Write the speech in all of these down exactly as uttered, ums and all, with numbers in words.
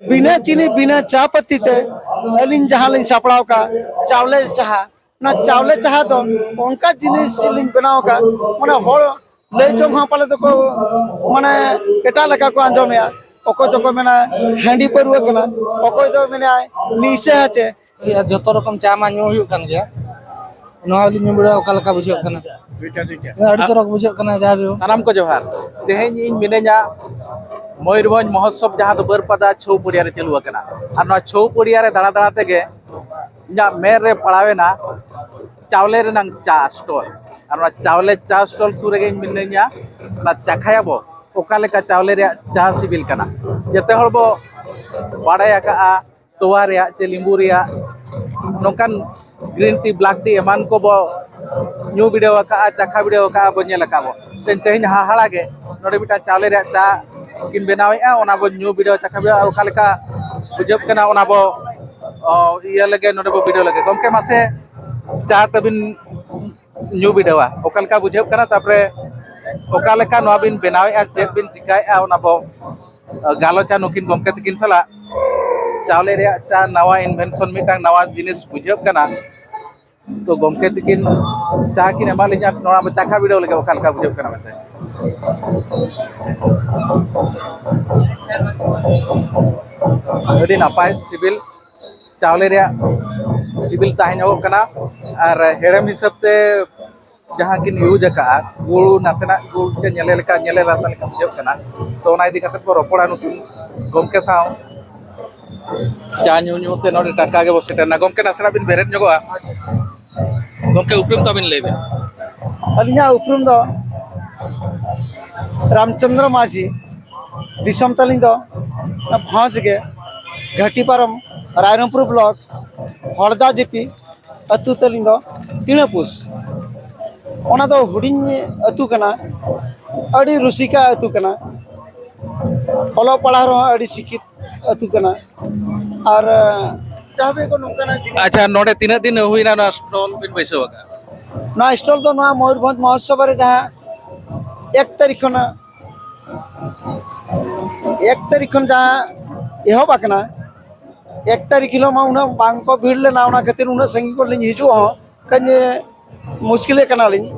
ᱵᱤᱱᱟᱹ ᱪᱤᱱᱤ, ᱵᱤᱱᱟᱹ ᱪᱟ ᱯᱟᱹᱛᱤ ᱛᱮ ᱟᱹᱞᱤᱧ ᱡᱟᱦᱟᱸ ᱞᱤᱧ ᱥᱟᱯᱲᱟᱣ ᱠᱟᱜ ᱪᱟᱣᱞᱮ ᱪᱟᱦᱟ, ᱚᱱᱟ ᱪᱟᱣᱞᱮ ᱪᱟᱦᱟ ᱫᱚ ᱚᱱᱠᱟ ᱡᱤᱱᱤᱥ ᱞᱤᱧ ᱵᱮᱱᱟᱣ ᱟᱠᱟᱫ, ᱢᱟᱱᱮ ᱦᱚᱲ ᱞᱟᱹᱭ ᱡᱚᱝ ᱦᱚᱸ ᱯᱟᱞᱮ ᱫᱚᱠᱚ ᱢᱟᱱᱮ ᱮᱴᱟᱜ ᱞᱮᱠᱟ ᱠᱚ ᱟᱸᱡᱚᱢᱮᱜᱼᱟ᱾ ᱚᱠᱚᱭ ᱫᱚᱠᱚ ᱢᱮᱱᱟ ᱦᱟᱺᱰᱤ ᱯᱟᱹᱨᱣᱟᱹ ᱠᱟᱱᱟ, ᱚᱠᱚᱭ ᱫᱚ ᱢᱮᱱᱟᱭ ᱱᱤᱥᱟᱹ ᱦᱟᱪᱮ᱾ ᱡᱚᱛᱚ ᱨᱚᱠᱚᱢ ᱪᱟ ᱢᱟ ᱧᱩ ᱦᱩᱭᱩᱜ ᱠᱟᱱ ᱜᱮᱭᱟ᱾ ᱱᱚᱣᱟ ᱦᱚᱸᱞᱤᱧ ᱧᱩ ᱵᱟᱲᱟ, ᱚᱠᱟ ᱞᱮᱠᱟ ᱵᱩᱡᱷᱟᱹᱜ ᱠᱟᱱᱟ? ᱟᱹᱰᱤ ᱪᱚᱨᱚᱠ ᱵᱩᱡᱷᱟᱹᱜ ᱠᱟᱱᱟ ᱡᱟᱦᱟᱸ view᱾ ᱥᱟᱱᱟᱢ ᱠᱚ ᱡᱚᱦᱟᱨ᱾ ᱛᱮᱦᱮᱧ ᱤᱧ ᱢᱤᱱᱟᱹᱧᱟ ᱢᱚᱭᱩᱨᱵᱷᱚᱸᱡᱽ ᱢᱚᱦᱳᱛᱥᱚᱵ, ᱡᱟᱦᱟᱸ ᱫᱚ ᱵᱟᱹᱨᱯᱟᱫᱟ ᱪᱷᱳᱣ ᱯᱚᱲᱤᱭᱟ ᱨᱮ ᱪᱟᱹᱞᱩ ᱟᱠᱟᱱᱟ᱾ ᱟᱨ ᱱᱚᱣᱟ ᱪᱷᱳᱣ ᱯᱚᱲᱤᱭᱟ ᱨᱮ ᱫᱟᱬᱟ ᱫᱟᱬᱟ ᱛᱮᱜᱮ ᱤᱧᱟᱹᱜ ᱢᱮᱫ ᱨᱮ ᱯᱟᱲᱟᱣᱮᱱᱟ ᱪᱟᱣᱞᱮ ᱨᱮᱱᱟᱝ ᱪᱟ ᱥᱴᱚᱞ᱾ ᱟᱨ ᱱᱚᱣᱟ ᱪᱟᱣᱞᱮ ᱪᱟ ᱥᱴᱚᱞ ᱥᱩᱨ ᱨᱮᱜᱮ ᱤᱧ ᱢᱤᱱᱟᱹᱧᱟ᱾ ᱚᱱᱟ ᱪᱟᱠᱷᱟᱭᱟᱵᱚ, ᱚᱠᱟ ᱞᱮᱠᱟ ᱪᱟᱣᱞᱮ ᱨᱮᱭᱟᱜ ᱪᱟ ᱥᱤᱵᱤᱞ ᱠᱟᱱᱟ᱾ ᱡᱮᱛᱮ ᱦᱚᱲ ᱵᱚ ᱵᱟᱲᱟᱭ ᱟᱠᱟᱜᱼᱟ ᱛᱚᱣᱟ ᱨᱮᱭᱟᱜ ᱪᱮ ᱞᱤᱢᱵᱩ ᱨᱮᱭᱟᱜ, ᱱᱚᱝᱠᱟᱱ green tea, black tea ᱮᱢᱟᱱ ᱠᱚᱵᱚ ᱧᱩ ᱵᱤᱰᱟᱹᱣ ᱟᱠᱟᱜᱼᱟ, ᱪᱟᱠᱷᱟ ᱵᱤᱰᱟᱹᱣ ᱟᱠᱟᱜᱼᱟ, ᱵᱚ ᱧᱮᱞ ᱟᱠᱟᱫ ᱵᱚ᱾ ᱛᱮᱦᱮᱧ, ᱛᱮᱦᱮᱧ ᱦᱟᱦᱟᱲᱟ ᱜᱮ ᱱᱚᱰᱮ ᱢᱤᱫᱴᱟᱝ ᱪᱟᱣᱞᱮ ᱨᱮᱭᱟᱜ ᱪᱟ ᱠᱤᱱ ᱵᱮᱱᱟᱣᱮᱫᱼᱟ, ᱚᱱᱟ ᱵᱚ ᱧᱩ ᱵᱤᱰᱟᱹᱣ ᱪᱟᱠᱷᱟ ᱵᱤᱰᱟᱹᱣ᱾ ᱟᱨ ᱚᱠᱟ ᱞᱮᱠᱟ ᱵᱩᱡᱷᱟᱹᱜ ᱠᱟᱱᱟ, ᱚᱱᱟ ᱵᱚ, ᱚ, ᱤᱭᱟᱹ ᱞᱮᱜᱮ, ᱱᱚᱰᱮ ᱵᱚ ᱵᱤᱰᱟᱹᱣ ᱞᱮᱜᱮ᱾ ᱜᱚᱢᱠᱮ, ᱢᱟᱥᱮ ᱪᱟ ᱛᱟᱹᱵᱤᱱ ᱧᱩ ᱵᱤᱰᱟᱹᱣᱟ, ᱚᱠᱟ ᱞᱮᱠᱟ ᱵᱩᱡᱷᱟᱹᱜ ᱠᱟᱱᱟ, ᱛᱟᱨᱯᱚᱨᱮ ᱚᱠᱟ ᱞᱮᱠᱟ ᱱᱚᱣᱟ ᱵᱤᱱ ᱵᱮᱱᱟᱣᱮᱫᱼᱟ, ᱪᱮᱫ ᱵᱤᱱ ᱪᱤᱠᱟᱹᱭᱮᱫᱼᱟ, ᱚᱱᱟ ᱵᱚ ᱜᱟᱞᱚᱪᱟ ᱱᱩᱠᱤᱱ ᱜᱚᱢᱠᱮ ᱛᱟᱹᱠᱤᱱ ᱥᱟᱞᱟᱜ᱾ ᱪᱟᱣᱞᱮ ᱨᱮᱭᱟᱜ ᱪᱟ, ᱱᱟᱣᱟ invention, ᱢᱤᱫᱴᱟᱝ ᱱᱟᱣᱟ ᱡᱤᱱᱤᱥ ᱵᱩᱡᱷᱟᱹᱜ ᱠᱟᱱᱟ᱾ ᱛᱚ ᱜᱚᱢᱠᱮ ᱛᱟᱹᱠᱤᱱ ᱪᱟ ᱠᱤᱱ ᱮᱢᱟ ᱞᱤᱧᱟ, ᱱᱚᱣᱟ ᱵᱚ ᱪᱟᱠᱷᱟ ᱵᱤᱰᱟᱹᱣ ᱞᱮᱜᱮ, ᱚᱠᱟ ᱞᱮᱠᱟ ᱵᱩᱡᱷᱟᱹᱜ ᱠᱟᱱᱟ ᱢᱮᱱᱛᱮ᱾ ᱟᱹᱰᱤ ᱱᱟᱯᱟᱭ ᱥᱤᱵᱤᱞ, ᱪᱟᱣᱞᱮ ᱨᱮᱭᱟᱜ ᱥᱤᱵᱤᱞ ᱛᱟᱦᱮᱸ ᱧᱚᱜᱚᱜ ᱠᱟᱱᱟ᱾ ᱟᱨ ᱦᱮᱲᱮᱢ ᱦᱤᱥᱟᱹᱵ ᱛᱮ ᱡᱟᱦᱟᱸ ᱠᱤᱱ use ᱟᱠᱟᱜᱼᱟ, ᱜᱩᱲ, ᱱᱟᱥᱮᱱᱟᱜ ᱜᱩᱲ ᱪᱮ ᱧᱮᱞᱮ ᱞᱮᱠᱟ, ᱧᱮᱞᱮ ᱨᱟᱥᱟ ᱞᱮᱠᱟ ᱵᱩᱡᱷᱟᱹᱜ ᱠᱟᱱᱟ᱾ ᱛᱚ ᱚᱱᱟ ᱤᱫᱤ ᱠᱟᱛᱮ ᱵᱚ ᱨᱚᱯᱚᱲᱟ ᱱᱩᱠᱤᱱ ᱜᱚᱢᱠᱮ ᱥᱟᱶ᱾ ᱪᱟ ᱧᱩ ᱧᱩ ᱛᱮ ᱱᱚᱰᱮ ᱴᱟᱴᱠᱟ ᱜᱮᱵᱚ ᱥᱮᱴᱮᱨᱱᱟ᱾ ᱜᱚᱢᱠᱮ, ᱱᱟᱥᱮᱱᱟᱜ ᱵᱤᱱ ᱵᱮᱨᱮᱫ ᱧᱚᱜᱚᱜᱼᱟ᱾ ᱜᱚᱢᱠᱮ, ᱩᱯᱨᱩᱢ ᱛᱟᱵᱤᱱ ᱞᱟᱹᱭ ᱵᱤᱱ᱾ ᱟᱹᱞᱤᱧᱟᱜ ᱩᱯᱨᱩᱢ ᱫᱚ ᱨᱟᱢᱪᱚᱸᱫᱽᱨᱚ ᱢᱟᱹᱡᱷᱤ, ᱫᱤᱥᱚᱢ ᱛᱟᱹᱞᱤᱧ ᱫᱚ ᱵᱷᱚᱸᱡᱽ ᱜᱮ, ᱜᱷᱟᱹᱴᱤ ᱯᱟᱨᱚᱢ, ᱨᱟᱭᱨᱚᱝᱯᱩᱨ block, ᱦᱚᱲᱫᱟ ᱡᱤᱯᱤ, ᱟᱹᱛᱩ ᱛᱟᱹᱞᱤᱧ ᱫᱚ ᱴᱤᱬᱟᱹᱯᱩᱥ᱾ ᱚᱱᱟ ᱫᱚ ᱦᱩᱰᱤᱧ ᱟᱹᱛᱩ ᱠᱟᱱᱟ, ᱟᱹᱰᱤ ᱨᱩᱥᱤᱠᱟ ᱟᱹᱛᱩ ᱠᱟᱱᱟ, ᱚᱞᱚᱜ ᱯᱟᱲᱦᱟᱣ ᱨᱮᱦᱚᱸ ᱟᱹᱰᱤ ᱥᱤᱠᱠᱷᱤᱛ ᱟᱹᱛᱩ ᱠᱟᱱᱟ᱾ ᱟᱨ ᱡᱟᱦᱟᱸ ᱠᱚ ᱱᱚᱝᱠᱟᱱᱟᱜ ᱡᱤᱱᱤᱥ ᱟᱪᱪᱷᱟ, ᱱᱚᱰᱮ ᱛᱤᱱᱟᱹᱜ ᱫᱤᱱ ᱦᱩᱭᱱᱟ ᱱᱚᱣᱟ ᱥᱴᱚᱞ ᱵᱤᱱ ᱵᱟᱹᱭᱥᱟᱹᱣ ᱟᱠᱟᱫᱼᱟ? ᱱᱚᱣᱟ ᱥᱴᱚᱞ ᱫᱚ ᱱᱚᱣᱟ ᱢᱚᱭᱩᱨᱵᱷᱚᱸᱡᱽ ᱢᱚᱦᱳᱛᱥᱚᱵ ᱨᱮ ᱡᱟᱦᱟᱸ ᱮᱠ ᱛᱟᱹᱨᱤᱠᱷ ᱠᱷᱚᱱᱟᱜ, ᱮᱠ ᱛᱟᱹᱨᱤᱠᱷ ᱠᱷᱚᱱ ᱡᱟᱦᱟᱸ ᱮᱦᱚᱵ ᱟᱠᱟᱱᱟ᱾ ᱮᱠ ᱛᱟᱹᱨᱤᱠᱷ ᱦᱤᱞᱳᱜ ᱢᱟ ᱩᱱᱟᱹᱜ ᱵᱟᱝ ᱠᱚ ᱵᱷᱤᱲ ᱞᱮᱱᱟ, ᱚᱱᱟ ᱠᱷᱟᱹᱛᱤᱨ ᱩᱱᱟᱹᱜ ᱥᱟᱺᱜᱤᱧ ᱠᱷᱚᱱ ᱞᱤᱧ ᱦᱤᱡᱩᱜ ᱦᱚᱸ ᱠᱟᱹᱡ ᱢᱩᱥᱠᱤᱞᱮᱫ ᱠᱟᱱᱟᱞᱤᱧ,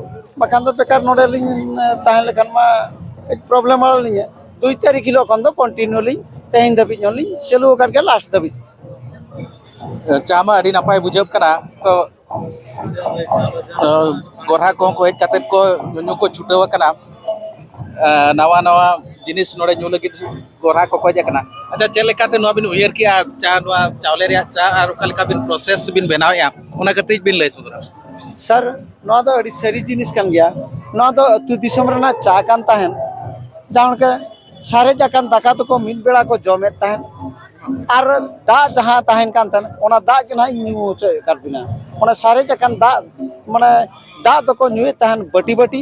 ᱵᱟᱠᱷᱟᱱ ᱫᱚ ᱵᱮᱠᱟᱨ ᱱᱚᱰᱮ ᱞᱤᱧ ᱛᱟᱦᱮᱸ ᱞᱮᱠᱷᱟᱱ ᱢᱟ ᱠᱟᱹᱡ ᱯᱨᱚᱵᱞᱮᱢ ᱟᱹᱞᱤᱧᱟ᱾ ᱫᱩᱭ ᱛᱟᱹᱨᱤᱠᱷ ᱦᱤᱞᱳᱜ ᱠᱷᱚᱱ ᱫᱚ ᱠᱚᱱᱴᱤᱱᱤᱭᱩ ᱞᱤᱧ ᱛᱮᱦᱮᱧ ᱫᱷᱟᱹᱵᱤᱡ ᱦᱚᱸᱞᱤᱧ ᱪᱟᱹᱞᱩ ᱟᱠᱟᱫ ᱜᱮᱭᱟ, ᱞᱟᱥᱴ ᱫᱷᱟᱹᱵᱤᱡ᱾ ᱪᱟ ᱢᱟ ᱟᱹᱰᱤ ᱱᱟᱯᱟᱭ ᱵᱩᱡᱷᱟᱹᱜ ᱠᱟᱱᱟ᱾ ᱛᱚ ᱜᱚᱨᱦᱟ ᱠᱚᱦᱚᱸ ᱠᱚ ᱦᱮᱡ ᱠᱟᱛᱮᱫ ᱠᱚ ᱧᱩ ᱠᱚ ᱪᱷᱩᱴᱟᱹᱣ ᱟᱠᱟᱱᱟ᱾ ᱱᱟᱣᱟ ᱱᱟᱣᱟ ᱡᱤᱱᱤᱥ ᱱᱚᱰᱮ ᱧᱩ ᱞᱟᱹᱜᱤᱫ ᱜᱚᱨᱦᱟ ᱠᱚᱠᱚ ᱦᱮᱡ ᱟᱠᱟᱱᱟ᱾ ᱟᱪᱪᱷᱟ, ᱪᱮᱫ ᱞᱮᱠᱟᱛᱮ ᱱᱚᱣᱟ ᱵᱤᱱ ᱩᱭᱦᱟᱹᱨ ᱠᱮᱜᱼᱟ, ᱪᱟ, ᱱᱚᱣᱟ ᱪᱟᱣᱞᱮ ᱨᱮᱭᱟᱜ ᱪᱟ ᱟᱨ ᱚᱠᱟ ᱞᱮᱠᱟ ᱵᱤᱱ ᱯᱨᱚᱥᱮᱥ ᱵᱤᱱ ᱵᱮᱱᱟᱣᱮᱫᱼᱟ, ᱚᱱᱟ ᱠᱟᱹᱴᱤᱡ ᱵᱤᱱ ᱞᱟᱹᱭ ᱥᱚᱫᱚᱨᱟ᱾ ᱥᱟᱨ, ᱱᱚᱣᱟ ᱫᱚ ᱟᱹᱰᱤ ᱥᱟᱹᱨᱤ ᱡᱤᱱᱤᱥ ᱠᱟᱱ ᱜᱮᱭᱟ᱾ ᱱᱚᱣᱟ ᱫᱚ ᱟᱹᱛᱩ ᱫᱤᱥᱚᱢ ᱨᱮᱱᱟᱜ ᱪᱟ ᱠᱟᱱ ᱛᱟᱦᱮᱸᱱ, ᱡᱟᱦᱟᱸ ᱞᱮᱠᱟ ᱥᱟᱨᱮᱡ ᱟᱠᱟᱱ ᱫᱟᱠᱟ ᱫᱚᱠᱚ ᱢᱤᱫ ᱵᱮᱲᱟ ᱠᱚ ᱡᱚᱢᱮᱫ ᱛᱟᱦᱮᱸᱱ, ᱟᱨ ᱫᱟᱜ ᱡᱟᱦᱟᱸ ᱛᱟᱦᱮᱸᱱ ᱠᱟᱱ ᱛᱟᱦᱮᱸᱱ, ᱚᱱᱟ ᱫᱟᱜ ᱜᱮ ᱱᱟᱦᱟᱜ ᱤᱧ ᱧᱩ ᱦᱚᱪᱚᱭᱮᱫ ᱠᱟᱱ ᱵᱤᱱᱟ᱾ ᱚᱱᱟ ᱥᱟᱨᱮᱡ ᱟᱠᱟᱱ ᱫᱟᱜ, ᱢᱟᱱᱮ ᱫᱟᱜ ᱫᱚᱠᱚ ᱧᱩᱭᱮᱫ ᱛᱟᱦᱮᱸᱱ ᱵᱟᱹᱴᱤ ᱵᱟᱹᱴᱤ,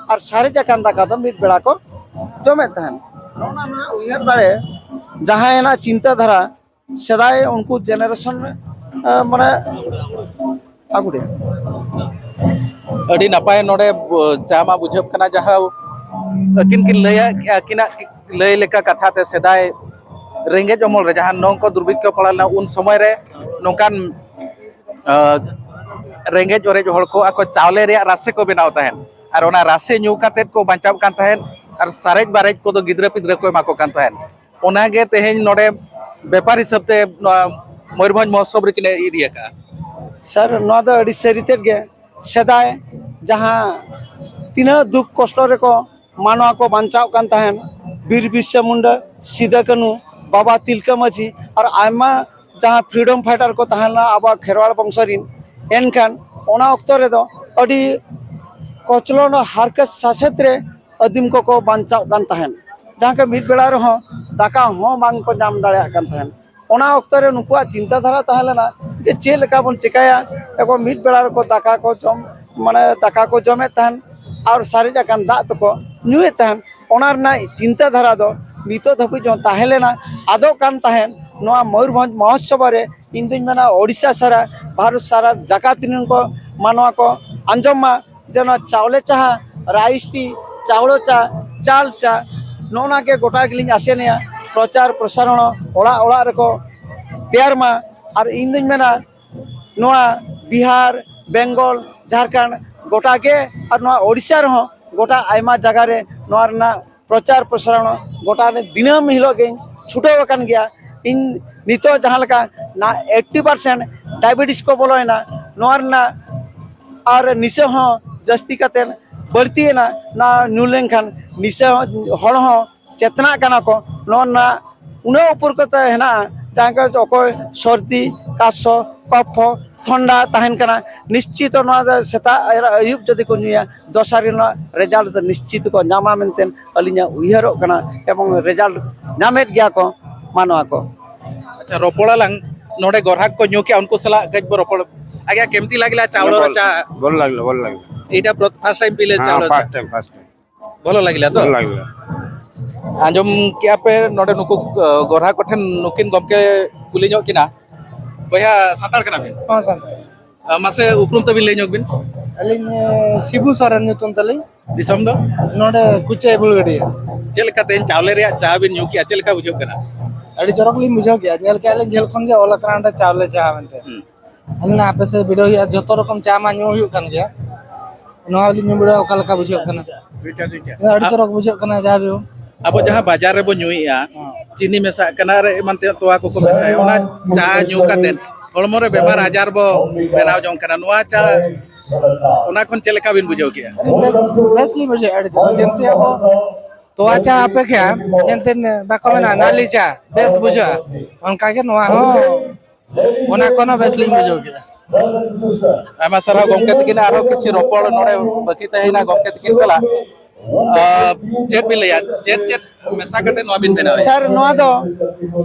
ᱟᱨ ᱥᱟᱨᱮᱡ ᱟᱠᱟᱱ ᱫᱟᱠᱟ ᱫᱚ ᱢᱤᱫ ᱵᱮᱲᱟ ᱠᱚ ᱡᱚᱢᱮᱫ ᱛᱟᱦᱮᱸᱱ᱾ ᱱᱚᱜᱼᱚ ᱱᱟ ᱩᱭᱦᱟᱹᱨ ᱫᱟᱲᱮ, ᱡᱟᱦᱟᱸᱭ ᱨᱮᱱᱟᱜ ᱪᱤᱱᱛᱟᱹ ᱫᱷᱟᱨᱟ ᱥᱮᱫᱟᱭ ᱩᱱᱠᱩ ᱡᱮᱱᱟᱨᱮᱥᱚᱱ ᱨᱮ, ᱮ, ᱢᱟᱱᱮ ᱟᱹᱜᱩ ᱨᱮ᱾ ᱟᱹᱰᱤ ᱱᱟᱯᱟᱭ ᱱᱚᱰᱮ ᱵᱩ-, ᱪᱟ ᱢᱟ ᱵᱩᱡᱷᱟᱹᱜ ᱠᱟᱱᱟ, ᱡᱟᱦᱟᱸ ᱟᱹᱠᱤᱱ ᱠᱤᱱ ᱞᱟᱹᱭᱟ, ᱟᱹᱠᱤᱱᱟᱜ ᱞᱟᱹᱭ ᱞᱮᱠᱟ ᱠᱟᱛᱷᱟ ᱛᱮ ᱥᱮᱫᱟᱭ ᱨᱮᱸᱜᱮᱡ ᱚᱢᱚᱞ ᱨᱮ ᱡᱟᱦᱟᱸ ᱱᱚᱝᱠᱚ ᱫᱩᱨᱵᱷᱤᱠᱠᱷᱚ ᱯᱟᱲᱟᱣ ᱞᱮᱱᱟ, ᱩᱱ ᱥᱚᱢᱚᱭ ᱨᱮ ᱱᱚᱝᱠᱟᱱ, ᱟᱸ, ᱨᱮᱸᱜᱮᱡ ᱚᱨᱮᱡ ᱦᱚᱲ ᱠᱚ ᱟᱠᱚ ᱪᱟᱣᱞᱮ ᱨᱮᱭᱟᱜ ᱨᱟᱥᱮ ᱠᱚ ᱵᱮᱱᱟᱣ ᱛᱟᱦᱮᱸᱫ, ᱟᱨ ᱚᱱᱟ ᱨᱟᱥᱮ ᱧᱩ ᱠᱟᱛᱮᱫ ᱠᱚ ᱵᱟᱧᱪᱟᱣ ᱠᱟᱱ ᱛᱟᱦᱮᱸᱫ, ᱟᱨ ᱥᱟᱨᱮᱡ ᱵᱟᱨᱮᱡ ᱠᱚᱫᱚ ᱜᱤᱫᱽᱨᱟᱹ ᱯᱤᱫᱽᱨᱟᱹ ᱠᱚ ᱮᱢᱟ ᱠᱚ ᱠᱟᱱ ᱛᱟᱦᱮᱸᱫ᱾ ᱚᱱᱟᱜᱮ ᱛᱮᱦᱮᱧ ᱱᱚᱰᱮ ᱵᱮᱯᱟᱨ ᱦᱤᱥᱟᱹᱵ ᱛᱮ ᱱᱚᱣᱟ ᱢᱚᱭᱩᱨᱵᱷᱚᱸᱡᱽ ᱢᱚᱦᱳᱛᱥᱚᱵ ᱨᱮᱠᱤᱱ ᱤᱫᱤ ᱟᱠᱟᱫᱼᱟ᱾ ᱥᱟᱨ, ᱱᱚᱣᱟ ᱫᱚ ᱟᱹᱰᱤ ᱥᱟᱹᱨᱤ ᱛᱮᱫ ᱜᱮ᱾ ᱥᱮᱫᱟᱭ ᱡᱟᱦᱟᱸ ᱛᱤᱱᱟᱹᱜ ᱫᱩᱠ ᱠᱚᱥᱴᱚ ᱨᱮᱠᱚ ᱢᱟᱱᱣᱟ ᱠᱚ ᱵᱟᱧᱪᱟᱣ ᱠᱟᱱ ᱛᱟᱦᱮᱸᱱ, ᱵᱤᱨ ᱵᱤᱨᱥᱟ ᱢᱩᱱᱰᱟ, ᱥᱤᱫᱟᱹ ᱠᱟᱹᱱᱦᱩ, ᱵᱟᱵᱟ ᱛᱤᱞᱠᱟᱹ ᱢᱟᱹᱡᱷᱤ ᱟᱨ ᱟᱭᱢᱟ ᱡᱟᱦᱟᱸ ᱯᱷᱨᱤᱰᱚᱢ ᱯᱷᱟᱭᱴᱟᱨ ᱠᱚ ᱛᱟᱦᱮᱸ ᱞᱮᱱᱟ ᱟᱵᱚᱣᱟᱜ ᱠᱷᱮᱨᱣᱟᱲ ᱵᱚᱝᱥᱚ ᱨᱤᱱ, ᱮᱱᱠᱷᱟᱱ ᱚᱱᱟ ᱚᱠᱛᱚ ᱨᱮᱫᱚ ᱟᱹᱰᱤ ᱠᱚᱪᱞᱚᱱ ᱦᱟᱨᱠᱮᱛ ᱥᱟᱥᱮᱛ ᱨᱮ ᱟᱹᱫᱤᱢ ᱠᱚᱠᱚ ᱵᱟᱧᱪᱟᱣ ᱠᱟᱱ ᱛᱟᱦᱮᱸᱱ, ᱡᱟᱦᱟᱸ ᱠᱤ ᱢᱤᱫ ᱵᱮᱲᱟ ᱨᱮᱦᱚᱸ ᱫᱟᱠᱟ ᱦᱚᱸ ᱵᱟᱝ ᱠᱚ ᱧᱟᱢ ᱫᱟᱲᱮᱭᱟᱜ ᱠᱟᱱ ᱛᱟᱦᱮᱸᱱ᱾ ᱚᱱᱟ ᱚᱠᱛᱚ ᱨᱮ ᱱᱩᱠᱩᱣᱟᱜ ᱪᱤᱱᱛᱟᱹ ᱫᱷᱟᱨᱟ ᱛᱟᱦᱮᱸ ᱞᱮᱱᱟ ᱡᱮ ᱪᱮᱫ ᱞᱮᱠᱟ ᱵᱚᱱ ᱪᱮᱠᱟᱭᱟ, ᱮᱵᱚᱝ ᱢᱤᱫ ᱵᱮᱲᱟ ᱨᱮᱠᱚ ᱫᱟᱠᱟ ᱠᱚ ᱡᱚᱢ, ᱢᱟᱱᱮ ᱫᱟᱠᱟ ᱠᱚ ᱡᱚᱢᱮᱫ ᱛᱟᱦᱮᱸᱱ ᱟᱨ ᱥᱟᱨᱮᱡ ᱟᱠᱟᱱ ᱫᱟᱜ ᱫᱚᱠᱚ ᱧᱩᱭᱮᱫ ᱛᱟᱦᱮᱸᱱ᱾ ᱚᱱᱟ ᱨᱮᱱᱟᱜ ᱪᱤᱱᱛᱟᱹ ᱫᱷᱟᱨᱟ ᱫᱚ ᱱᱤᱛᱚᱜ ᱫᱷᱟᱹᱵᱤᱡ ᱦᱚᱸ ᱛᱟᱦᱮᱸ ᱞᱮᱱᱟ, ᱟᱫᱚᱜ ᱠᱟᱱ ᱛᱟᱦᱮᱸᱱ᱾ ᱱᱚᱣᱟ ᱢᱚᱭᱩᱨᱵᱷᱚᱸᱡᱽ ᱢᱚᱦᱳᱛᱥᱚᱵ ᱨᱮ ᱤᱧ ᱫᱩᱧ ᱢᱮᱱᱟ ᱳᱰᱤᱥᱟ ᱥᱟᱨᱟ, ᱵᱷᱟᱨᱚᱛ ᱥᱟᱨᱟ, ᱡᱟᱠᱟᱛ ᱨᱮᱱ ᱠᱚ ᱢᱟᱱᱣᱟ ᱠᱚ ᱟᱸᱡᱚᱢ ᱢᱟ ᱡᱮ ᱱᱚᱣᱟ ᱪᱟᱣᱞᱮ ᱪᱟ, ᱨᱟᱭᱤᱥ ᱴᱤ, ᱪᱟᱣᱞᱮ ᱪᱟ, ᱪᱟᱞ ᱪᱟ, ᱱᱚᱜᱼᱚ ᱱᱟ ᱜᱮ ᱜᱚᱴᱟ ᱜᱮᱞᱤᱧ ᱟᱥᱮᱱᱮᱜᱼᱟ᱾ ᱯᱨᱚᱪᱟᱨ ᱯᱨᱚᱥᱟᱨᱚᱬ ᱚᱲᱟᱜ ᱚᱲᱟᱜ ᱨᱮᱠᱚ ᱛᱮᱭᱟᱨ ᱢᱟ᱾ ᱟᱨ ᱤᱧ ᱫᱩᱧ ᱢᱮᱱᱟ, ᱱᱚᱣᱟ ᱵᱤᱦᱟᱨ, ᱵᱮᱝᱜᱚᱞ, ᱡᱷᱟᱲᱠᱷᱚᱸᱰ ᱜᱚᱴᱟ ᱜᱮ, ᱟᱨ ᱱᱚᱣᱟ ᱳᱰᱤᱥᱟ ᱨᱮᱦᱚᱸ ᱜᱚᱴᱟ ᱟᱭᱢᱟ ᱡᱟᱭᱜᱟ ᱨᱮ ᱱᱚᱣᱟ ᱨᱮᱱᱟᱜ ᱯᱨᱚᱪᱟᱨ ᱯᱨᱚᱥᱟᱨᱚᱬ ᱜᱚᱴᱟ ᱨᱮ ᱫᱤᱱᱟᱹᱢ ᱦᱤᱞᱳᱜ ᱜᱤᱧ ᱪᱷᱩᱴᱟᱹᱣ ᱟᱠᱟᱱ ᱜᱮᱭᱟ᱾ ᱤᱧ ᱱᱤᱛᱚᱜ ᱡᱟᱦᱟᱸ ᱞᱮᱠᱟ ᱱᱟ ᱮᱭᱤᱴᱴᱤ ᱯᱟᱨᱥᱮᱱᱴ ᱰᱟᱭᱟᱵᱮᱴᱤᱥ ᱠᱚ ᱵᱚᱞᱚᱭᱮᱱᱟ, ᱱᱚᱣᱟ ᱨᱮᱱᱟᱜ ᱟᱨ ᱱᱤᱥᱟᱹ ᱦᱚᱸ ᱡᱟᱹᱥᱛᱤ ᱠᱟᱛᱮ ᱵᱟᱹᱲᱛᱤᱭᱮᱱᱟ᱾ ᱱᱟ ᱧᱩ ᱞᱮᱱᱠᱷᱟᱱ ᱱᱤᱥᱟᱹ ᱦᱚᱸ, ᱦᱚᱲ ᱦᱚᱸ ᱪᱮᱛᱱᱟᱜ ᱠᱟᱱᱟ ᱠᱚ᱾ ᱱᱚᱣᱟ ᱨᱮᱱᱟᱜ ᱩᱱᱟᱹᱜ ᱩᱯᱚᱨ ᱠᱚᱛᱮ ᱦᱮᱱᱟᱜᱼᱟ, ᱡᱟᱦᱟᱸ ᱠᱚ ᱚᱠᱚᱭ ᱥᱚᱨᱫᱤ, ᱠᱟᱥᱥᱚ, ᱠᱚᱯᱷᱚ, ᱴᱷᱚᱱᱰᱟ ᱛᱟᱦᱮᱱ ᱠᱟᱱᱟ, ᱱᱤᱥᱪᱤᱛ ᱱᱚᱣᱟ ᱫᱚ ᱥᱮᱛᱟᱜ ᱟᱨ ᱟᱹᱭᱩᱵ ᱡᱩᱫᱤ ᱠᱚ ᱧᱩᱭᱟ, ᱫᱚᱥᱟᱨ ᱫᱤᱱ ᱱᱚᱣᱟ ᱨᱮᱡᱟᱞᱴ ᱫᱚ ᱱᱤᱥᱪᱤᱛ ᱠᱚ ᱧᱟᱢᱟ ᱢᱮᱱᱛᱮ ᱟᱹᱞᱤᱧᱟᱜ ᱩᱭᱦᱟᱹᱨᱚᱜ ᱠᱟᱱᱟ, ᱮᱵᱚᱝ ᱨᱮᱡᱟᱞᱴ ᱧᱟᱢᱮᱫ ᱜᱮᱭᱟ ᱠᱚ ᱢᱟᱱᱣᱟ ᱠᱚ᱾ ᱟᱪᱪᱷᱟ, ᱨᱚᱯᱚᱲᱟᱞᱟᱝ᱾ ᱱᱚᱰᱮ ᱜᱚᱨᱦᱟᱠ ᱠᱚ ᱧᱩ ᱠᱮᱜᱼᱟ, ᱩᱱᱠᱩ ᱥᱟᱞᱟᱜ ᱠᱟᱹᱡ ᱵᱚ ᱨᱚᱯᱚᱲ᱾ ଆଜ୍ଞା, କେମିତି ଲାଗିଲା ଚାଉଳର ଭଲ ଚା? ଭଲ ଲାଗିଲା, ଭଲ ଲାଗିଲା। ଏଇଟା ଫାଷ୍ଟ ଟାଇମ୍ ପିଇଲେ? ହଁ, ଚାଉଳ ଚା ଫାଷ୍ଟ ଟାଇମ୍, ଫାଷ୍ଟ ଟାଇମ୍। ଭଲ ଲାଗିଲା ତ? ଭଲ ଲାଗିଲା। ଆଞ୍ଜମ କିଆ ପେ ᱱᱚᱰᱮ ᱱᱩᱠᱩ, ᱜᱚᱨᱦᱟᱠ ᱠᱚᱴᱷᱮᱱ ᱱᱩᱠᱤᱱ ᱜᱚᱢᱠᱮ ᱠᱩᱞᱤ ᱧᱚᱜ ᱠᱤᱱᱟ᱾ ᱵᱚᱭᱦᱟ, ᱥᱟᱱᱛᱟᱲ ᱠᱟᱱᱟ ᱵᱤᱱ? ᱦᱚᱸ, ᱥᱟᱱᱛᱟᱲ᱾ ᱢᱟᱥᱮ ᱩᱯᱨᱩᱢ ᱛᱟᱵᱤᱱ ᱞᱟᱹᱭ ᱧᱚᱜ ᱵᱤᱱ᱾ ᱟᱹᱞᱤᱧ, ᱥᱤᱵᱩ ᱥᱚᱨᱮᱱ ᱧᱩᱛᱩᱢ ᱛᱟᱹᱞᱤᱧ᱾ ᱫᱤᱥᱚᱢ ᱫᱚ? ᱱᱚᱰᱮ ᱠᱩᱪᱟᱹᱭ ᱵᱩᱞᱜᱟᱹᱰᱤᱭᱟᱹ᱾ ᱪᱮᱫ ᱞᱮᱠᱟ ᱛᱮᱦᱮᱧ ᱪᱟᱣᱞᱮ ᱨᱮᱭᱟᱜ ᱪᱟ ᱵᱤᱱ ᱧᱩ ᱠᱮᱜᱼᱟ, ᱪᱮᱫ ᱞᱮᱠᱟ ᱵᱩᱡᱷᱟᱹᱜ ᱠᱟᱱᱟ? ᱟᱹᱰᱤ ᱪᱚᱨᱚᱠ ᱞᱤᱧ ᱵᱩᱡᱷᱟᱹᱣ ᱠᱮᱜᱼᱟ, ᱧᱮᱞ ᱠᱮᱜᱼᱟ ᱞᱤᱧ ᱡᱷᱟᱹᱞ ᱠᱷᱚᱱ ᱜᱮ ᱚᱞ ᱟᱠᱟᱱᱟ ᱚᱸᱰᱮ ᱪᱟᱣᱞᱮ ᱪᱟ ᱢᱮᱱᱛᱮ᱾ ᱦᱩᱸ᱾ ᱟᱹᱞᱤᱧ ᱞᱤᱧ ᱦᱟᱯᱮ ᱥᱮ ᱵᱤᱰᱟᱹᱣ ᱦᱩᱭᱩᱜᱼᱟ, ᱡᱷᱚᱛᱚ ᱨᱚᱠᱚᱢ ᱪᱟ ᱢᱟ ᱧᱩ ᱦᱩᱭᱩᱜ ᱠᱟᱱ ᱜᱮᱭᱟ, ᱱᱚᱣᱟ ᱦᱚᱸᱞᱤᱧ ᱧᱩ ᱵᱤᱰᱟᱹᱣᱟ, ᱚᱠᱟ ᱞᱮᱠᱟ ᱵᱩᱡᱷᱟᱹᱜ ᱠᱟᱱᱟ᱾ ᱟᱹᱰᱤ ᱪᱚᱨᱚᱠ ᱵᱩᱡᱷᱟᱹᱜ ᱠᱟᱱᱟ ᱡᱟᱦᱟᱸ view᱾ ᱟᱵᱚ ᱡᱟᱦᱟᱸ ᱵᱟᱡᱟᱨ ᱨᱮᱵᱚ ᱧᱩᱭᱮᱜᱼᱟ, ᱦᱮᱸ᱾ ᱪᱤᱱᱤ ᱢᱮᱥᱟᱜ ᱠᱟᱱᱟ ᱟᱨ ᱮᱢᱟᱱ ᱛᱮᱭᱟᱜ ᱛᱚᱣᱟ ᱠᱚᱠᱚ ᱢᱮᱥᱟᱭᱟ, ᱚᱱᱟ ᱪᱟ ᱧᱩ ᱠᱟᱛᱮ ᱦᱚᱲᱢᱚ ᱨᱮ ᱵᱮᱢᱟᱨ ᱟᱡᱟᱨ ᱵᱚ ᱵᱮᱱᱟᱣ ᱡᱚᱝ ᱠᱟᱱᱟ᱾ ᱱᱚᱣᱟ ᱪᱟ, ᱚᱱᱟ ᱠᱷᱚᱱ ᱪᱮᱫ ᱞᱮᱠᱟ ᱵᱤᱱ ᱵᱩᱡᱷᱟᱹᱣ ᱠᱮᱜᱼᱟ? ᱵᱮᱥ, ᱵᱮᱥ ᱞᱤᱧ ᱵᱩᱡᱷᱟᱹᱣᱮᱫᱼᱟ ᱟᱹᱰᱤ ᱪᱮᱦᱨᱟ᱾ ᱡᱮᱢᱛᱤ ᱟᱵᱚ ᱛᱚᱣᱟ ᱪᱟ ᱟᱯᱮᱠᱷᱟ ᱮᱱᱛᱮᱫ ᱵᱟᱠᱚ ᱢᱮᱱᱟ ᱱᱟᱹᱞᱤ ᱪᱟ ᱵᱮᱥ ᱵᱩᱡᱷᱟᱹᱜᱼᱟ, ᱚᱱᱠᱟᱜᱮ ᱱᱚᱣᱟ ᱦᱚᱸ ᱚᱱᱟ ᱠᱷᱚᱱ ᱦᱚᱸ ᱵᱮᱥ ᱞᱤᱧ ᱵᱩᱡᱷᱟᱹᱣ ᱠᱮᱫᱼᱟ᱾ ᱟᱭᱢᱟ ᱥᱟᱨᱦᱟᱣ ᱜᱚᱢᱠᱮ ᱛᱟᱹᱠᱤᱱ, ᱟᱨᱦᱚᱸ ᱠᱤᱪᱷᱩ ᱨᱚᱯᱚᱲ ᱱᱚᱰᱮ ᱵᱟᱹᱠᱤ ᱛᱟᱦᱮᱸᱭᱮᱱᱟ ᱜᱚᱢᱠᱮ ᱛᱟᱹᱠᱤᱱ ᱥᱟᱞᱟᱜ᱾ ᱟᱨ ᱪᱮᱫ ᱵᱤᱱ ᱞᱟᱹᱭᱟ, ᱪᱮᱫ ᱪᱮᱫ ᱢᱮᱥᱟ ᱠᱟᱛᱮ ᱱᱚᱣᱟ ᱵᱤᱱ ᱵᱮᱱᱟᱣᱟ? ᱥᱟᱨ, ᱱᱚᱣᱟ ᱫᱚ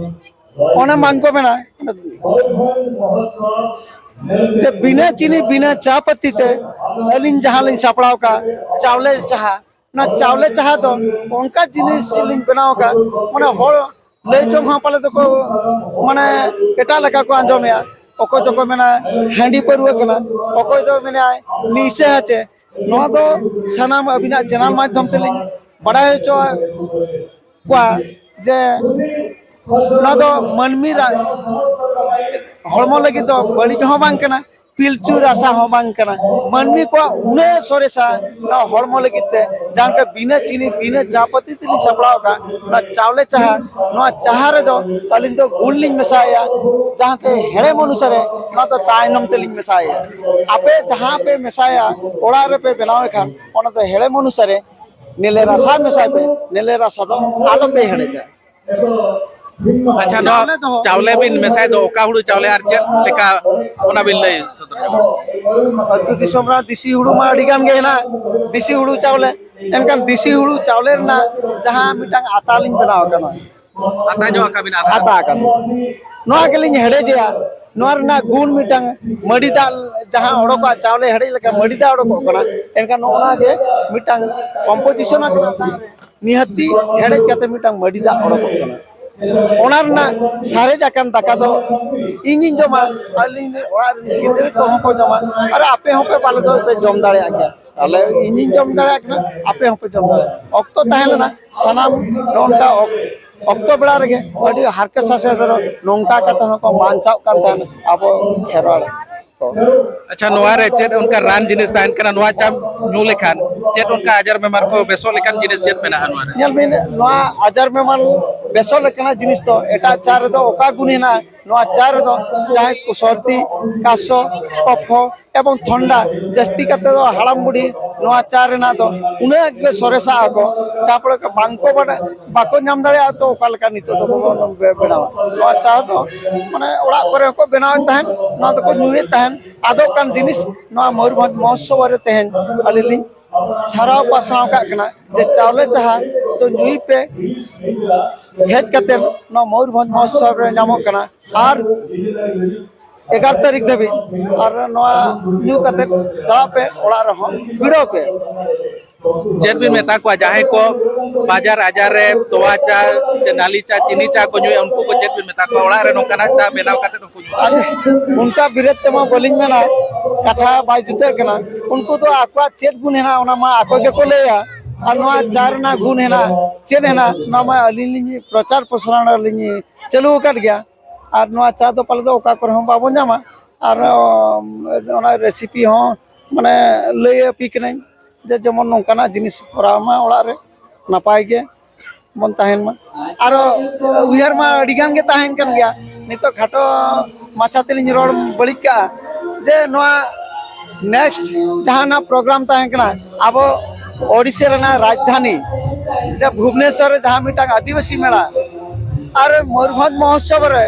ᱚᱱᱟ ᱵᱟᱝ ᱠᱚ ᱢᱮᱱᱟ ᱡᱮ ᱵᱤᱱᱟᱹ ᱪᱤᱱᱤ, ᱵᱤᱱᱟᱹ ᱪᱟ ᱯᱟᱹᱛᱤ ᱛᱮ ᱟᱹᱞᱤᱧ ᱡᱟᱦᱟᱸ ᱞᱤᱧ ᱥᱟᱯᱲᱟᱣ ᱠᱟᱜ ᱪᱟᱣᱞᱮ ᱪᱟᱦᱟ, ᱚᱱᱟ ᱪᱟᱣᱞᱮ ᱪᱟᱦᱟ ᱫᱚ ᱚᱱᱠᱟ ᱡᱤᱱᱤᱥ ᱞᱤᱧ ᱵᱮᱱᱟᱣ ᱟᱠᱟᱫ, ᱢᱟᱱᱮ ᱦᱚᱲ ᱞᱟᱹᱭ ᱡᱚᱝ ᱦᱚᱸ ᱯᱟᱞᱮ ᱫᱚᱠᱚ, ᱢᱟᱱᱮ, ᱮᱴᱟᱜ ᱞᱮᱠᱟ ᱠᱚ ᱟᱸᱡᱚᱢᱮᱜᱼᱟ᱾ ᱚᱠᱚᱭ ᱫᱚᱠᱚ ᱢᱮᱱᱟ ᱦᱟᱺᱰᱤ ᱯᱟᱹᱨᱣᱟᱹ ᱠᱟᱱᱟ, ᱚᱠᱚᱭ ᱫᱚ ᱢᱮᱱᱟᱭ ᱱᱤᱥᱟᱹ ᱦᱟᱪᱮ᱾ ᱱᱚᱣᱟ ᱫᱚ ᱥᱟᱱᱟᱢ ᱟᱹᱵᱤᱱᱟᱜ ᱪᱮᱱᱮᱞ ᱢᱟᱫᱽᱫᱷᱚᱢ ᱛᱮᱞᱤᱧ ᱵᱟᱲᱟᱭ ᱦᱚᱪᱚ ᱠᱚᱣᱟ ᱡᱮ ᱚᱱᱟ ᱫᱚ ᱢᱟᱹᱱᱢᱤ ᱨᱟ-, ᱦᱚᱲᱢᱚ ᱞᱟᱹᱜᱤᱫ ᱫᱚ ᱵᱟᱹᱲᱤᱡ ᱦᱚᱸ ᱵᱟᱝ ᱠᱟᱱᱟ, ᱯᱤᱞᱪᱩ ᱨᱟᱥᱟ ᱦᱚᱸ ᱵᱟᱝ ᱠᱟᱱᱟ᱾ ᱢᱟᱹᱱᱢᱤ ᱠᱚᱣᱟᱜ ᱩᱱᱟᱹᱜ ᱥᱚᱨᱮᱥᱟ ᱱᱚᱣᱟ ᱦᱚᱲᱢᱚ ᱞᱟᱹᱜᱤᱫ ᱛᱮ, ᱡᱟᱦᱟᱸ ᱞᱮᱠᱟ ᱵᱤᱱᱟᱹ ᱪᱤᱱᱤ ᱵᱤᱱᱟᱹ ᱪᱟ ᱯᱟᱹᱛᱤ ᱛᱮᱞᱤᱧ ᱥᱟᱯᱲᱟᱣ ᱟᱠᱟᱫ ᱚᱱᱟ ᱪᱟᱣᱞᱮ ᱪᱟᱦᱟ, ᱱᱚᱣᱟ ᱪᱟᱦᱟ ᱨᱮᱫᱚ ᱟᱹᱞᱤᱧ ᱫᱚ ᱜᱩᱲ ᱞᱤᱧ ᱢᱮᱥᱟᱭᱟ, ᱡᱟᱦᱟᱸᱛᱮ ᱦᱮᱲᱮᱢ ᱚᱱᱩᱥᱟᱨᱮ ᱱᱚᱣᱟ ᱫᱚ ᱛᱟᱭᱱᱚᱢ ᱛᱮᱞᱤᱧ ᱢᱮᱥᱟᱭᱟ᱾ ᱟᱯᱮ ᱡᱟᱦᱟᱸ ᱯᱮ ᱢᱮᱥᱟᱭᱟ, ᱚᱲᱟᱜ ᱨᱮᱯᱮ ᱵᱮᱱᱟᱣ ᱮ ᱠᱷᱟᱱ, ᱚᱱᱟ ᱫᱚ ᱦᱮᱲᱮᱢ ᱚᱱᱩᱥᱟᱨᱮ ᱱᱮᱞᱮ ᱨᱟᱥᱟ ᱢᱮᱥᱟᱭ ᱯᱮ, ᱱᱮᱞᱮ ᱨᱟᱥᱟ ᱫᱚ ᱟᱞᱚᱯᱮ ᱦᱮᱲᱮᱡᱟ᱾ ᱟᱪᱪᱷᱟ, ᱱᱚᱣᱟ ᱪᱟᱣᱞᱮ ᱫᱚ ᱪᱟᱣᱞᱮ ᱵᱤᱱ ᱢᱮᱥᱟᱭ ᱫᱚ ᱚᱠᱟ ᱦᱩᱲᱩ ᱪᱟᱣᱞᱮ ᱟᱨ ᱪᱮᱫ ᱞᱮᱠᱟ, ᱚᱱᱟ ᱵᱤᱱ ᱞᱟᱹᱭ ᱥᱚᱫᱚᱨ ᱧᱚᱜᱟ? ᱟᱹᱛᱩ ᱫᱤᱥᱚᱢ ᱨᱮᱱᱟᱜ ᱫᱮᱥᱤ ᱦᱩᱲᱩ ᱢᱟ ᱟᱹᱰᱤ ᱜᱟᱱ ᱜᱮ ᱦᱮᱱᱟᱜ, ᱫᱮᱥᱤ ᱦᱩᱲᱩ ᱪᱟᱣᱞᱮ᱾ ᱮᱱᱠᱷᱟᱱ ᱫᱮᱥᱤ ᱦᱩᱲᱩ ᱪᱟᱣᱞᱮ ᱨᱮᱱᱟᱜ ᱡᱟᱦᱟᱸ ᱢᱤᱫᱴᱟᱝ ᱟᱛᱟ ᱞᱤᱧ ᱵᱮᱱᱟᱣ ᱟᱠᱟᱫᱟ, ᱟᱛᱟ ᱧᱚᱜ ᱟᱠᱟᱫ ᱵᱤᱱ ᱟᱨ ᱟᱛᱟ ᱟᱠᱟᱫᱟ, ᱱᱚᱣᱟ ᱜᱮᱞᱤᱧ ᱦᱮᱰᱮᱡᱮᱭᱟ᱾ ᱱᱚᱣᱟ ᱨᱮᱱᱟᱜ ᱜᱩᱱ ᱢᱤᱫᱴᱟᱝ ᱢᱟᱹᱰᱤ ᱫᱟᱜ ᱡᱟᱦᱟᱸ ᱚᱰᱚᱠᱚᱜᱼᱟ, ᱪᱟᱣᱞᱮ ᱦᱮᱰᱮᱡ ᱞᱮᱠᱟ ᱢᱟᱹᱰᱤ ᱫᱟᱜ ᱚᱰᱚᱠᱚᱜ ᱠᱟᱱᱟ, ᱮᱱᱠᱷᱟᱱ ᱱᱚᱜᱼᱚ ᱱᱚᱣᱟ ᱜᱮ ᱢᱤᱫᱴᱟᱝ ᱠᱚᱢᱯᱳᱡᱤᱥᱚᱱ ᱟᱠᱟᱱᱟ ᱫᱟᱜ ᱨᱮ᱾ ᱱᱤᱦᱟᱹᱛᱤ ᱦᱮᱰᱮᱡ ᱠᱟᱛᱮ ᱢᱤᱫᱴᱟᱝ ᱢᱟᱹᱰᱤ ᱫᱟᱜ ᱚᱰᱚᱠᱚᱜ ᱠᱟᱱᱟ᱾ ᱚᱱᱟ ᱨᱮᱱᱟᱜ ᱥᱟᱨᱮᱡ ᱟᱠᱟᱱ ᱫᱟᱠᱟ ᱫᱚ ᱤᱧᱤᱧ ᱡᱚᱢᱟ, ᱟᱹᱞᱤᱧ ᱨᱮᱱ ᱚᱲᱟᱜ ᱨᱮᱱ ᱜᱤᱫᱽᱨᱟᱹ ᱠᱚᱦᱚᱸ ᱠᱚ ᱡᱚᱢᱟ, ᱟᱨ ᱟᱯᱮ ᱦᱚᱸᱯᱮ ᱯᱟᱞᱮ ᱫᱚ ᱯᱮ ᱡᱚᱢ ᱫᱟᱲᱮᱭᱟᱜ ᱜᱮᱭᱟ᱾ ᱟᱞᱮ, ᱤᱧᱤᱧ ᱡᱚᱢ ᱫᱟᱲᱮᱭᱟᱜ ᱠᱟᱱᱟ, ᱟᱯᱮ ᱦᱚᱸᱯᱮ ᱡᱚᱢ ᱫᱟᱲᱮᱭᱟᱜᱼᱟ᱾ ᱚᱠᱛᱚ ᱛᱟᱦᱮᱸ ᱞᱮᱱᱟ, ᱥᱟᱱᱟᱢ ᱱᱚᱜᱼᱚ ᱱᱚᱝᱠᱟ ᱚᱠ-, ᱚᱠᱛᱚ ᱵᱮᱲᱟ ᱨᱮᱜᱮ ᱟᱹᱰᱤ ᱦᱟᱨᱠᱮᱛ ᱥᱟᱥᱮᱛ ᱨᱮ ᱱᱚᱝᱠᱟ ᱠᱟᱛᱮ ᱦᱚᱸᱠᱚ ᱵᱟᱧᱪᱟᱣ ᱠᱟᱱ ᱛᱟᱦᱮᱸᱱ ᱟᱵᱚ ᱠᱷᱮᱨᱣᱟᱲ ᱠᱚ᱾ ᱟᱪᱪᱷᱟ, ᱱᱚᱣᱟ ᱨᱮ ᱪᱮᱫ ᱚᱱᱠᱟ ᱨᱟᱱ ᱡᱤᱱᱤᱥ ᱛᱟᱦᱮᱱ ᱠᱟᱱᱟ? ᱱᱚᱣᱟ ᱪᱟᱢ ᱧᱩ ᱞᱮᱠᱷᱟᱱ ᱪᱮᱫ ᱚᱱᱠᱟ ᱟᱡᱟᱨ ᱵᱮᱢᱟᱨ ᱠᱚ ᱵᱮᱥᱚᱜ ᱞᱮᱠᱟᱱ ᱡᱤᱱᱤᱥ ᱪᱮᱫ ᱢᱮᱱᱟᱜᱼᱟ ᱱᱚᱣᱟ ᱨᱮ? ᱧᱮᱞ ᱵᱤᱱ, ᱱᱚᱣᱟ ᱟᱡᱟᱨ ᱵᱮᱢᱟᱨ ᱵᱮᱥᱚᱜ ᱞᱮᱠᱟᱱᱟᱜ ᱡᱤᱱᱤᱥ ᱫᱚ ᱮᱴᱟᱜ ᱪᱟ ᱨᱮᱫᱚ ᱚᱠᱟ ᱜᱩᱱ ᱦᱮᱱᱟᱜᱼᱟ? ᱱᱚᱣᱟ ᱪᱟ ᱨᱮᱫᱚ ᱡᱟᱦᱟᱸᱭ ᱠᱚ ᱥᱚᱨᱫᱤ, ᱠᱟᱥᱚ, ᱠᱚᱯᱷᱚ ᱮᱵᱚᱝ ᱴᱷᱚᱱᱰᱟ, ᱡᱟᱹᱥᱛᱤ ᱠᱟᱛᱮ ᱫᱚ ᱦᱟᱲᱟᱢ ᱵᱩᱰᱷᱤ ᱱᱚᱣᱟ ᱪᱟ ᱨᱮᱱᱟᱜ ᱫᱚ ᱩᱱᱟᱹᱜ ᱜᱮ ᱥᱚᱨᱮᱥᱟᱜ ᱟᱠᱚ, ᱡᱟᱦᱟᱸ ᱯᱚᱨᱮ ᱵᱟᱝᱠᱚ ᱵᱟᱰᱟᱭ, ᱵᱟᱠᱚ ᱧᱟᱢ ᱫᱟᱲᱮᱭᱟᱜᱼᱟ, ᱛᱚ ᱚᱠᱟ ᱞᱮᱠᱟ ᱱᱤᱛᱚᱜ ᱫᱚ ᱵᱚᱱ ᱵᱮ-, ᱵᱮᱱᱟᱣᱟ? ᱱᱚᱣᱟ ᱪᱟ ᱫᱚ ᱢᱟᱱᱮ ᱚᱲᱟᱜ ᱠᱚᱨᱮ ᱦᱚᱸᱠᱚ ᱵᱮᱱᱟᱣᱮᱫ ᱛᱟᱦᱮᱸᱱ, ᱱᱚᱣᱟ ᱫᱚᱠᱚ ᱧᱩᱭᱮᱫ ᱛᱟᱦᱮᱸᱱ, ᱟᱫᱚᱜ ᱠᱟᱱ ᱡᱤᱱᱤᱥ ᱱᱚᱣᱟ ᱢᱚᱭᱩᱨᱵᱷᱚᱸᱡᱽ ᱢᱚᱦᱳᱛᱥᱚᱵ ᱨᱮ ᱛᱮᱦᱮᱧ ᱟᱹᱞᱤᱧ ᱞᱤᱧ ᱪᱷᱟᱨᱟᱣ ᱯᱟᱥᱱᱟᱣ ᱠᱟᱜ ᱠᱟᱱᱟ ᱡᱮ ᱪᱟᱣᱞᱮ ᱪᱟᱦᱟ ᱫᱚ ᱧᱩᱭ ᱯᱮ, ᱦᱮᱡ ᱠᱟᱛᱮ ᱱᱚᱣᱟ ᱢᱚᱭᱩᱨᱵᱷᱚᱸᱡᱽ ᱢᱚᱦᱳᱛᱥᱚᱵ ᱨᱮ ᱧᱟᱢᱚᱜ ᱠᱟᱱᱟ᱾ ᱟᱨ ᱮᱜᱟᱨᱚ ᱛᱟᱹᱨᱤᱠᱷ ᱫᱷᱟᱹᱵᱤᱡ ᱟᱨ ᱱᱚᱣᱟ ᱧᱩ ᱠᱟᱛᱮ ᱪᱟᱞᱟᱜ ᱯᱮ, ᱚᱲᱟᱜ ᱨᱮᱦᱚᱸ ᱵᱤᱲᱟᱹᱣ ᱯᱮ᱾ ᱪᱮᱫ ᱵᱤᱱ ᱢᱮᱛᱟ ᱠᱚᱣᱟ ᱡᱟᱦᱟᱸᱭ ᱠᱚ ᱵᱟᱡᱟᱨ ᱟᱡᱟᱨ ᱨᱮ ᱛᱚᱣᱟ ᱪᱟ ᱪᱮ ᱱᱟᱹᱞᱤ ᱪᱟ, ᱪᱤᱱᱤ ᱪᱟ ᱠᱚ ᱧᱩᱭᱟ, ᱩᱱᱠᱩ ᱠᱚ ᱪᱮᱫ ᱵᱤᱱ ᱢᱮᱛᱟ ᱠᱚᱣᱟ ᱚᱲᱟᱜ ᱨᱮ ᱱᱚᱝᱠᱟᱱᱟᱜ ᱪᱟ ᱵᱮᱱᱟᱣ ᱠᱟᱛᱮ ᱩᱱᱠᱩ ᱧᱩ? ᱟᱨ ᱚᱱᱠᱟ ᱵᱤᱨᱟᱹᱫ ᱛᱮᱢᱟ ᱵᱟᱹᱞᱤᱧ ᱢᱮᱱᱟ, ᱠᱟᱛᱷᱟ ᱵᱟᱭ ᱡᱩᱛᱟᱹᱜ ᱠᱟᱱᱟ᱾ ᱩᱱᱠᱩ ᱫᱚ ᱟᱠᱚᱣᱟᱜ ᱪᱮᱫ ᱜᱩᱱ ᱦᱮᱱᱟᱜᱼᱟ, ᱚᱱᱟ ᱢᱟ ᱟᱠᱚ ᱜᱮᱠᱚ ᱞᱟᱹᱭᱟ᱾ ᱟᱨ ᱱᱚᱣᱟ ᱪᱟ ᱨᱮᱱᱟᱜ ᱜᱩᱱ ᱦᱮᱱᱟᱜ, ᱪᱮᱫ ᱦᱮᱱᱟᱜ, ᱱᱚᱣᱟ ᱢᱟ ᱟᱹᱞᱤᱧ ᱞᱤᱧ ᱯᱨᱚᱪᱟᱨ ᱯᱨᱚᱥᱟᱨᱚᱬ ᱞᱤᱧ ᱪᱟᱹᱞᱩ ᱟᱠᱟᱫ ᱜᱮᱭᱟ᱾ ᱟᱨ ᱱᱚᱣᱟ ᱪᱟ ᱫᱚ ᱯᱟᱞᱮ ᱫᱚ ᱚᱠᱟ ᱠᱚᱨᱮ ᱦᱚᱸ ᱵᱟᱵᱚᱱ ᱧᱟᱢᱟ᱾ ᱟᱨ ᱚᱱᱟ ᱨᱮᱥᱤᱯᱤ ᱦᱚᱸ ᱢᱟᱱᱮ ᱞᱟᱹᱭ ᱟᱯᱮ ᱠᱟᱹᱱᱟᱹᱧ ᱡᱮ ᱡᱮᱢᱚᱱ ᱱᱚᱝᱠᱟᱱᱟᱜ ᱡᱤᱱᱤᱥ ᱠᱚᱨᱟᱣ ᱢᱟ ᱚᱲᱟᱜ ᱨᱮ, ᱱᱟᱯᱟᱭ ᱜᱮ ᱵᱚᱱ ᱛᱟᱦᱮᱱ ᱢᱟ᱾ ᱟᱨᱚ ᱩᱭᱦᱟᱹᱨ ᱢᱟ ᱟᱹᱰᱤ ᱜᱟᱱ ᱜᱮ ᱛᱟᱦᱮᱱ ᱠᱟᱱ ᱜᱮᱭᱟ, ᱱᱤᱛᱚᱜ ᱠᱷᱟᱴᱚ ᱢᱟᱪᱷᱟ ᱛᱮᱞᱤᱧ ᱨᱚᱲ ᱵᱟᱹᱲᱤᱡ ᱠᱟᱜᱼᱟ ᱡᱮ ᱱᱚᱣᱟ ᱱᱮᱠᱥᱴ ᱡᱟᱦᱟᱱᱟᱜ ᱯᱨᱳᱜᱨᱟᱢ ᱛᱟᱦᱮᱸ ᱠᱟᱱᱟ ᱟᱵᱚ ᱳᱰᱤᱥᱟ ᱨᱮᱱᱟᱜ ᱨᱟᱡᱽᱫᱷᱟᱱᱤ ᱡᱮ ᱵᱷᱩᱵᱽᱱᱮᱥᱚᱨ ᱨᱮ ᱡᱟᱦᱟᱸ ᱢᱤᱫᱴᱟᱝ ᱟᱹᱫᱤᱵᱟᱹᱥᱤ ᱢᱮᱞᱟ ᱟᱨ ᱢᱚᱭᱩᱨᱵᱷᱚᱸᱡᱽ ᱢᱚᱦᱳᱛᱥᱚᱵ ᱨᱮ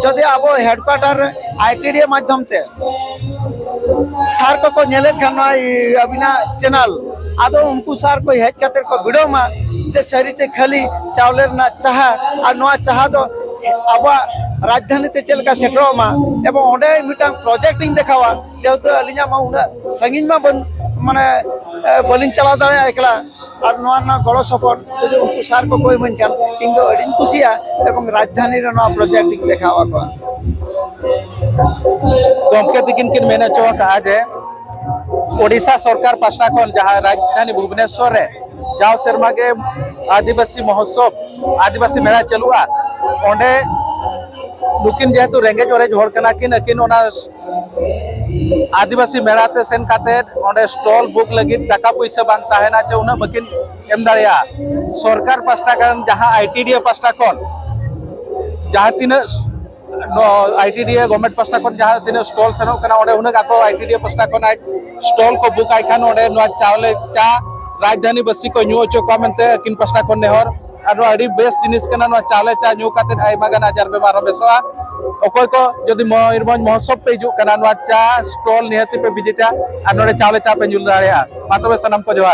ᱡᱩᱫᱤ ᱟᱵᱚ ᱦᱮᱰᱠᱩᱣᱟᱴᱟᱨ ᱨᱮ ᱟᱭᱴᱤᱰᱤ ᱢᱟᱫᱽᱫᱷᱚᱢ ᱛᱮ ᱥᱟᱨ ᱠᱚᱠᱚ ᱧᱮᱞᱮᱫ ᱠᱷᱟᱱ ᱱᱚᱣᱟ ᱟᱹᱵᱤᱱᱟᱜ ᱪᱮᱱᱮᱞ, ᱟᱫᱚ ᱩᱱᱠᱩ ᱥᱟᱨ ᱠᱚ ᱦᱮᱡ ᱠᱟᱛᱮ ᱠᱚ ᱵᱤᱰᱟᱹᱣ ᱢᱟ ᱡᱮ ᱥᱟᱹᱨᱤ ᱪᱮ ᱠᱷᱟᱹᱞᱤ ᱪᱟᱣᱞᱮ ᱨᱮᱱᱟᱜ ᱪᱟᱦᱟ, ᱟᱨ ᱱᱚᱣᱟ ᱪᱟᱦᱟ ᱫᱚ ᱟᱵᱚᱣᱟᱜ ᱨᱟᱡᱽᱫᱷᱟᱱᱤ ᱛᱮ ᱪᱮᱫ ᱞᱮᱠᱟ ᱥᱮᱴᱮᱨᱚᱜ ᱢᱟ᱾ ᱮᱵᱚᱝ ᱚᱸᱰᱮ ᱢᱤᱫᱴᱟᱝ ᱯᱨᱚᱡᱮᱠᱴ ᱤᱧ ᱫᱮᱠᱷᱟᱣᱟ, ᱡᱮᱦᱮᱛᱩ ᱟᱹᱞᱤᱧᱟᱜ ᱢᱟ ᱩᱱᱟᱹᱜ ᱥᱟᱺᱜᱤᱧ ᱢᱟ ᱵᱟᱹᱧ, ᱢᱟᱱᱮ, ᱮ, ᱵᱟᱹᱞᱤᱧ ᱪᱟᱞᱟᱣ ᱫᱟᱲᱮᱭᱟᱜᱼᱟ ᱮᱠᱞᱟ᱾ ᱟᱨ ᱱᱚᱣᱟ ᱨᱮᱱᱟᱜ ᱜᱚᱲᱚ ᱥᱚᱯᱚᱦᱚᱫ ᱡᱩᱫᱤ ᱩᱱᱠᱩ ᱥᱟᱨ ᱠᱚᱠᱚ ᱤᱢᱟᱹᱧ ᱠᱷᱟᱱ, ᱤᱧ ᱫᱚ ᱟᱹᱰᱤᱧ ᱠᱩᱥᱤᱭᱟᱜᱼᱟ ᱮᱵᱚᱝ ᱨᱟᱡᱽᱫᱷᱟᱱᱤ ᱨᱮ ᱱᱚᱣᱟ ᱯᱨᱚᱡᱮᱠᱴ ᱤᱧ ᱫᱮᱠᱷᱟᱣ ᱟᱠᱚᱣᱟ᱾ ᱜᱚᱢᱠᱮ ᱛᱤᱠᱤᱱ ᱠᱤᱱ ᱢᱮᱱ ᱦᱚᱪᱚ ᱟᱠᱟᱫᱼᱟ ᱡᱮ ᱳᱰᱤᱥᱟ ᱥᱚᱨᱠᱟᱨ ᱯᱟᱥᱴᱟ ᱠᱷᱚᱱ ᱡᱟᱦᱟᱸ ᱨᱟᱡᱽᱫᱷᱟᱱᱤ ᱵᱷᱩᱵᱽᱱᱮᱥᱚᱨ ᱨᱮ ᱡᱟᱣ ᱥᱮᱨᱢᱟ ᱜᱮ ᱟᱹᱫᱤᱵᱟᱹᱥᱤ ᱢᱚᱦᱳᱛᱥᱚᱵ, ᱟᱹᱫᱤᱵᱟᱹᱥᱤ ᱢᱮᱞᱟ ᱪᱟᱹᱞᱩᱜᱼᱟ, ᱚᱸᱰᱮ ᱱᱩᱠᱤᱱ ᱡᱮᱦᱮᱛᱩ ᱨᱮᱸᱜᱮᱡ ᱚᱨᱮᱡ ᱦᱚᱲ ᱠᱟᱱᱟ ᱠᱤᱱ, ᱟᱹᱠᱤᱱ ᱚᱱᱟ ᱟᱹᱫᱤᱵᱟᱹᱥᱤ ᱢᱮᱞᱟ ᱛᱮ ᱥᱮᱱ ᱠᱟᱛᱮ ᱚᱸᱰᱮ ᱥᱴᱚᱞ ᱵᱩᱠ ᱞᱟᱹᱜᱤᱫ ᱴᱟᱠᱟ ᱯᱩᱭᱥᱟᱹ ᱵᱟᱝ ᱛᱟᱦᱮᱱᱟ ᱪᱮ ᱩᱱᱟᱹᱜ ᱵᱟᱹᱠᱤᱱ ᱮᱢ ᱫᱟᱲᱮᱭᱟᱜᱼᱟ᱾ ᱥᱚᱨᱠᱟᱨ ᱯᱟᱥᱴᱟ ᱠᱷᱚᱱ ᱡᱟᱦᱟᱸ ᱟᱭᱴᱤᱰᱤᱮ ᱯᱟᱥᱴᱟ ᱠᱷᱚᱱ ᱡᱟᱦᱟᱸ ᱛᱤᱱᱟᱹᱜ ᱟᱭᱴᱤᱰᱤᱮ ᱜᱚᱵᱷᱢᱮᱱᱴ ᱯᱟᱥᱴᱟ ᱠᱷᱚᱱ ᱡᱟᱦᱟᱸ ᱛᱤᱱᱟᱹᱜ ᱥᱴᱚᱞ ᱥᱮᱱᱚᱜ ᱠᱟᱱᱟ, ᱚᱸᱰᱮ ᱩᱱᱟᱹᱜ ᱟᱠᱚ ᱟᱭᱴᱤᱰᱤᱮ ᱯᱟᱥᱴᱟ ᱠᱷᱚᱱ ᱟᱡ ᱥᱴᱚᱞ ᱠᱚ ᱵᱩᱠ ᱟᱭ ᱠᱷᱟᱱ ᱚᱸᱰᱮ ᱱᱚᱣᱟ ᱪᱟᱣᱞᱮ ᱪᱟ ᱨᱟᱡᱽᱫᱷᱟᱱᱤ ᱵᱟᱹᱥᱤ ᱠᱚ ᱧᱩ ᱦᱚᱪᱚ ᱠᱚᱣᱟ ᱢᱮᱱᱛᱮ ᱟᱹᱠᱤᱱ ᱯᱟᱥᱴᱟ ᱠᱷᱚᱱ ᱱᱮᱦᱚᱨ᱾ ᱟᱨ ᱱᱚᱣᱟ ᱟᱹᱰᱤ ᱵᱮᱥ ᱡᱤᱱᱤᱥ ᱠᱟᱱᱟ, ᱱᱚᱣᱟ ᱪᱟᱣᱞᱮ ᱪᱟ ᱧᱩ ᱠᱟᱛᱮ ᱟᱭᱢᱟ ᱜᱟᱱ ᱟᱡᱟᱨ ᱵᱮᱢᱟᱨ ᱦᱚᱸ ᱵᱮᱥᱚᱜᱼᱟ᱾ ᱚᱠᱚᱭ ᱠᱚ ᱡᱩᱫᱤ ᱢᱚᱭᱩᱨᱵᱷᱚᱸᱡᱽ ᱢᱚᱦᱳᱛᱥᱚᱵ ᱯᱮ ᱦᱤᱡᱩᱜ ᱠᱟᱱᱟ, ᱱᱚᱣᱟ ᱪᱟ ᱥᱴᱚᱞ ᱱᱤᱦᱟᱹᱛᱤ ᱯᱮ ᱵᱷᱤᱡᱤᱴᱟ ᱟᱨ ᱱᱚᱰᱮ ᱪᱟᱣᱞᱮ ᱪᱟ ᱯᱮ ᱧᱩ ᱫᱟᱲᱮᱭᱟᱜᱼᱟ᱾ ᱢᱟ ᱛᱚᱵᱮ ᱥᱟᱱᱟᱢ ᱠᱚ ᱡᱚᱦᱟᱨ᱾